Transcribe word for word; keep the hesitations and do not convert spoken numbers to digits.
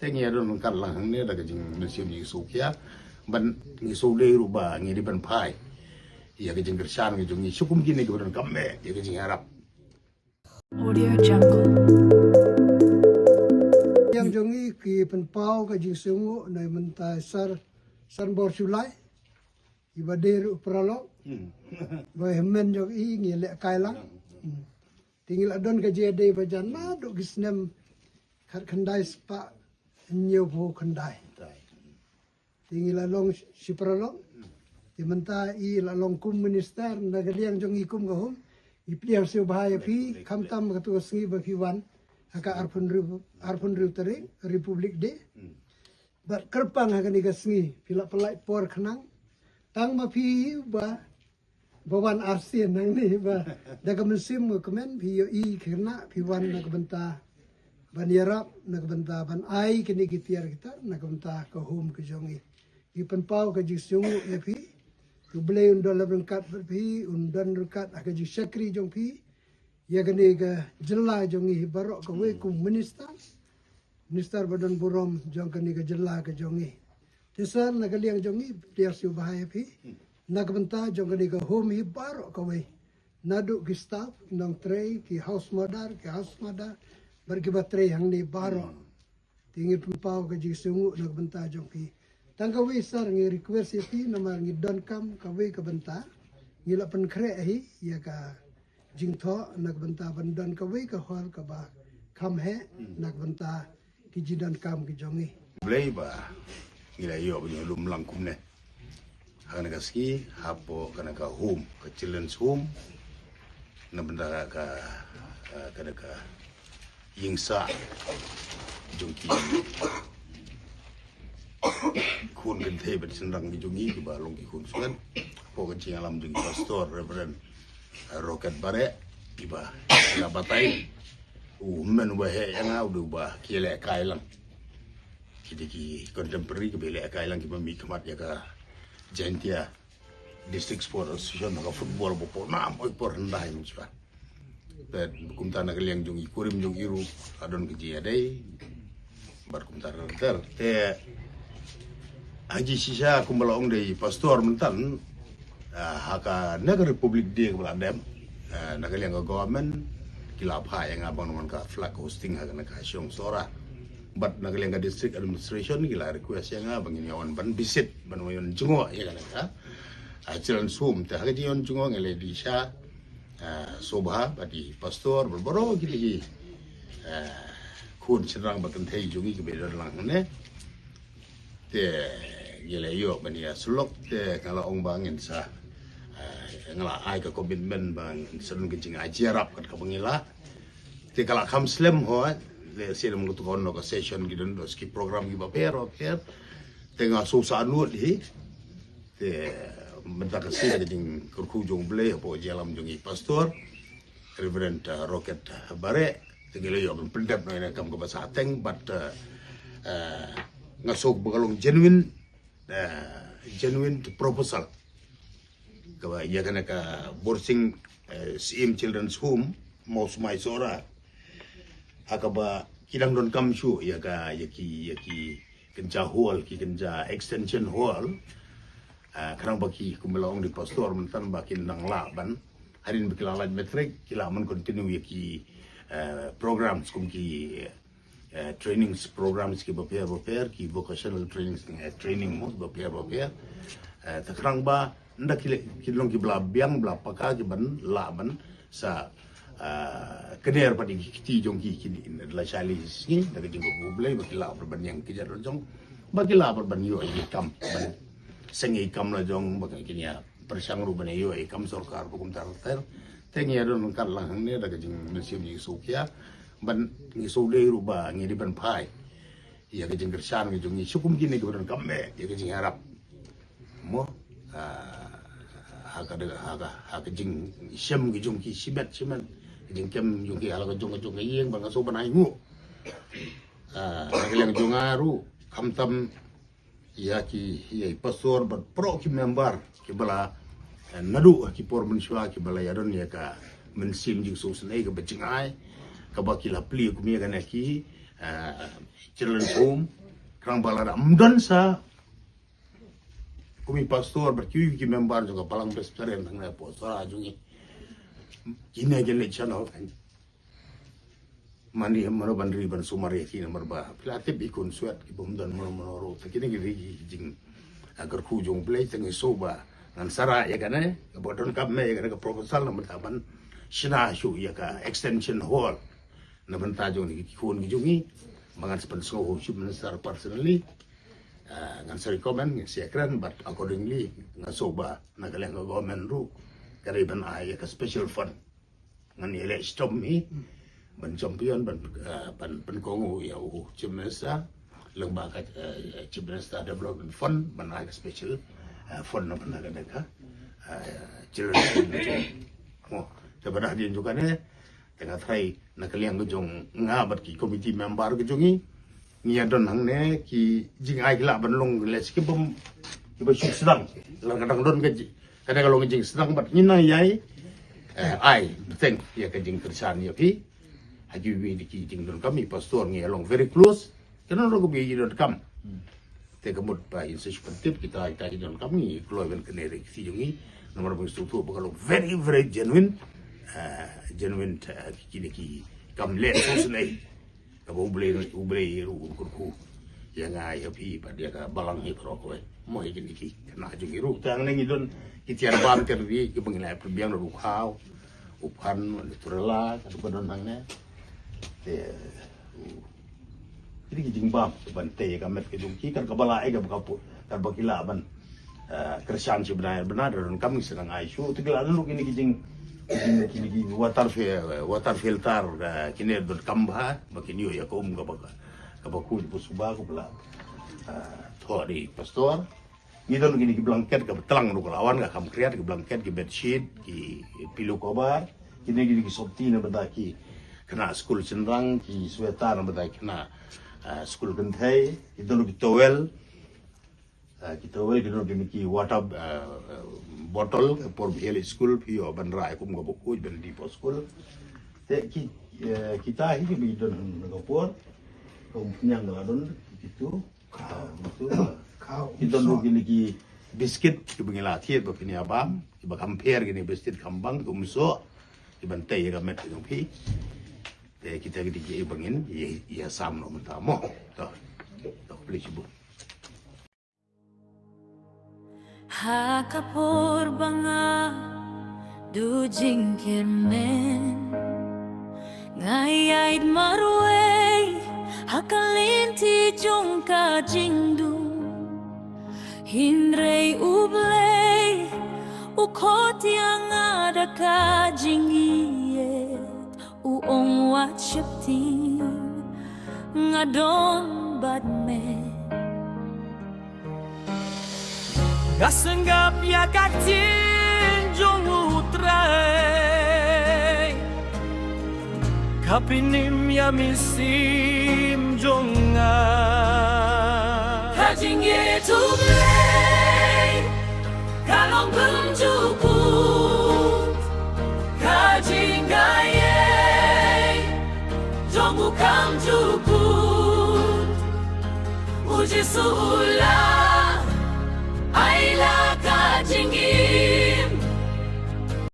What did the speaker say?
Te ngi ïa don ryngkat lang hangne da ka jingmynsiem jingïasngewkhia ban ngi sngewdei ruh ba ngi dei ban phai ïa ka jingkyrshan ka jong ngi sha kum kine kiba don kam eh ïa ka jingïarap. Audio Jungle. Ïa jong ngi ki pynpaw ka jingsngewnguh na i mynta i Sir Sanbor Shullai iba dei ruh paralok. Hmm. Ba hynmen jong i ngi lehkai lang. Hmm. Te ngi la don ka jingïadei ba jan naduh ki snem khatkhyndai spah hynñiewphew khyndai. Te ngi la long shi paralok. Te mynta i la long kum minister na ka liang jong i kum ka home. I pdiang sngewbha ïa phi khamtam katu ka sngi ba phi wan ha ka arphew hynriew, arphew hynriew tarik Republic Day. Bad kyrpang ha kane ka sngi phi la pynlait por khnang tang ma phi ba ba wan arsien nangne ba da ka mynsiem ka kmen phi ïohi khynnah phi wan na ka bynta ban ïarap, na ka bynta ban ai kine ki tiar ki tar na ka bynta ka home ka jong i. Ngi pynpaw ka jingsngewnguh ïa phi. U Blei un don lem ryngkat bad phi, un don ryngkat ha ka jingshakri jong phi. Ïa kane ka jylla jong ngi baroh kawei kum minister, minister ba don burom jong kane ka jylla ka jong ngi. Te Sir, na ka liang jong ngi pdiang sngewbha ïa phi na ka bynta jong kane ka home hi baroh kawei, naduh ki staff, nongtrei, ki house mother, ki house mother bad kiba trei hangne baroh. Te ngi pynpaw ka jingsngewnguh na ka bynta jong phi. Tang kawei Sir, ngi request ïa phi namar ngi donkam kawei ka bynta. Ngi la pynkhreh hi ïa ka jingthoh na ka bynta ban don kawei ka hall kaba kham heh na ka bynta ki jingdonkam ki jong ngi. Blei ba ngi la ïoh ban ïalum lang kumne ha kane ka sngi hapoh kane ka home, ka children's home, na bynta ka, ka, kane ka ïing sah jong ki khun kynthei bad shynrang ki jong ngi kiba long ki khun shnong. Hapoh ka jingïalam jong ki pastor Reverend, eh, Rocket Bareh, kiba la batai u hynmen uba heh ïa nga u dei uba ki lehkai lang. Ki dei ki contemporary kiba lehkai lang kiba mihkhmat ïa ka Jaintia District Sports Association ha ka football ba por nam oi por hyndai mynshwa. Bad kumta na ka liang jong i kurim jong i ruh la don ka jingïadei bad kumta ter ter. Te ha jingshisha kumba la ong da i pastor mynta, ah, ha kane ka Republic Day kaba la dep, ah, na ka liang ka government ki la phah ïa nga ban wan ka flag hosting ha kane ka shong Sohra. Bad na ka liang ka district administration ki la request ïa nga ba ngin ïa wan ban visit, ban wan jngoh ïa kane ka, ah, children's home. Te ha ka jingwan jngoh ngi la ïa dei sha, ah, sngewbha bad i pastor bad baroh kine ki, ah, khun shynrang bad kynthei jong ngi kiba don lang hangne. Te ngi la ïoh ban ïa syllok te nga la ong ba ngin sa, ah, nga la ai ka commitment ba ngin sa don ka jingai jingïarap kat kaba ngi lah. Te ka la kham slem ho, eh, lehse lem katu ka hon ka session ki don dos ki program kiba pher bapher. Te nga sngewsih nud hi. Te mynta ka sngi da ka jingkyrkhu jong U Blei hapoh jingïalam jong i pastor Reverend, uh, Rocket, uh, Bareh, te ngi la ïoh ban pyndep noh ïa kane ka kam kaba sah teng bad, uh, uh, nga sngew ba ka long genuine, uh, genuine proposal kaba ïa kane ka Borsing, uh, Syiem Children's Home, Mawsmai Sohra, ha kaba ki dang donkam shuh ïa ka, ïa ki, ïa ki kynja hall, ki kynja extension hall. Ah, khnang ba ki, kumba la ong da i pastor mynta ba kin nang lah ban, hadien ba ki la lait matric ki lah ban continue ïa ki, eh, programs kum ki, eh, trainings programs kiba pher bapher, ki vocational trainings, eh, training mo bapher bapher. Eh, te khnang ba ynda ki long kiba la biang, ba la paka, ki ban lah ban sa, ah, kner pat ïa ki kti jong ki, kine la shah lai sngi da ka jingkyrkhu U Blei ba ki lah pat ban ïeng kjat la jong, ba ki lah pat ban ïoh ïa ki kam, ban seng ïa ki kam la jong, ba kin ïa pyrshang ruh ban ïoh ïa ki kam sorkar ba kumta ter ter. Te ngi ïa don ryngkat lang hangne da ka jingmynsiem jingïasngewkhia ban ngi sngewdei ruh ba ngi dei ban phai ïa ka jingkyrshan ka jong ngi sha kum kine kiba don kam eh ïa ka jingïarap. Mo, ah, ha ka, ha ka, ha ka jingshem ka jong ki shimet shimet, ka jingkem jong ki ha la ka jong ka jong ka ïing ba nga sngew ban ai nguh. Ah, na ka liang jong nga ruh khamtam ïa ki, ïa i pastor bad baroh ki member kiba la, eh, naduh ki por mynshuwa kiba la ïa don ïa ka mynsiem jingsngewsynei kaba jingai kaba ki la plie kum ïa kane ki, ah, children's home, khnang ba lada ym don sa, kum i pastor bad kiwei ki member jong ka Balang Presbyterian hangne hapoh Sohra jong ngi, kine ki leit sha noh. Mano mano ban ri ban sumar ïa ki namar ba phi la tip i khun swet ki bym don mano mano ruh. Te kine ki ri ki jing, ah, kyrkhu jong U Blei. Te ngi sngewbha, ngan sa rah ïa kane, kaba donkam ïa kane ka proposal na bynta ban shna shuh ïa ka extension hall na bynta jong ki khun ki jong ngi. Ba ngan sa pynsngewthuh Chief Minister personally. Ah, ngan sa recommend, ngan sa ïakren, but accordingly nga sngewbha na ka liang ka government ruh ka dei ban ai ïa ka special fund. Ngan ïaleh shitom hi ban champion, ban, ah, ban pynkohnguh ïa u Chief Minister lyngba ka, eh, Chief Minister Development Fund, ban ai ka special, eh, fund na bynta kane ka, eh, children fund. Mo, te bad hadien jong kane, te nga tharai na ka liang ka jong nga bad ki committee member ka jong ngi, ngi ïa don hangne ki jingai ki lah ban long leh ki bym, ki ba shu sdang. Lada ka dang don ka ji-, ka dang long ka jingsdang bad ngi nang ïai, eh, ai bteng ïa ka jingkyrshan ïa phi. Ha kiwei de ki jingdonkam, i pastor ngi ïa long very close. Kane ruh kaba ïa donkam. Te ka mut ba in sa shu pyntip kita, kita ki donkam ngi kloi ban kane re ki jong ngi. Namar ba ngi sngewthuh ba ka long very, very genuine. Ah, genuine, ah, kine ki kam leh sngewsynei. Kaba U Blei, U Blei ruh u kyrkhu ïa nga ïa phi bad ïa ka balang hi baroh kawei. Mo ïa kine ki khynnah jong ngi ruh. Te hangne ngi don ki tiar bam tiar ri kiba ngi la pynbiang da u khaw, u phan, u turela, ka don hangne. Te, u Kine ki jingbam ban tei ïa ka met ka jong ki, kat kaba lah ïa kaba ka put, kat ba ki lah ban, eh, kyrshan shi bnai bnai, da donkam ngi sa nang ai shuh. Te ki lah lulu kine ki jing, kine, kine ki water fi-, water filter, eh, kine donkam bha ba kin ïoh ïa ka um kaba ka, kaba khuid ba suba kaba lah, eh, thoh da i pastor. Ngi don kine ki blanket kaba tlang ruh ka la wan, ka kham khriat, ki blanket, ki bedsheet, ki pillow cover. Kine, kine ki sopti na bynta ki khynnah skul shynrang, ki sweater na bynta ki khynnah, ah, skul kynthei. Ki don ki towel. Ah, ki towel, ki don kine ki water, ah, bottle, ka por ba ïaleit skul phi ïoh ban rah kum kaba khuid ban dih hapoh skul. Te ki, eh, kita hi kiba don ha ka por. Ka umphniang ka la don kitu. Khaw. Ki don ruh kine ki biskit kiba ngi la thied ba phin ïa bam, kiba kham pher, kine biskit khambang, ki umsoh, kiban tei ïa ka met ka jong phi. Te kita ki dei kiba ngin ïa, ïa sam noh mynta mo. To. To, please bu. Ha ka por ba nga duh jingkyrmen, nga ïaid marwei ha ka lynti jong ka jingdum. Hynrei U Blei u khot ïa nga da ka jingïeit. U ong, wat sheptieng, nga don bad me. Nga sngap ïa ka ktien jong U Trai, ka pynim ïa mynsiem jong nga. Ka jingïeit U Blei ka long kumjuh, ka jingïeit jong u kumjuh. U Jisu u la ai la ka jingïeit.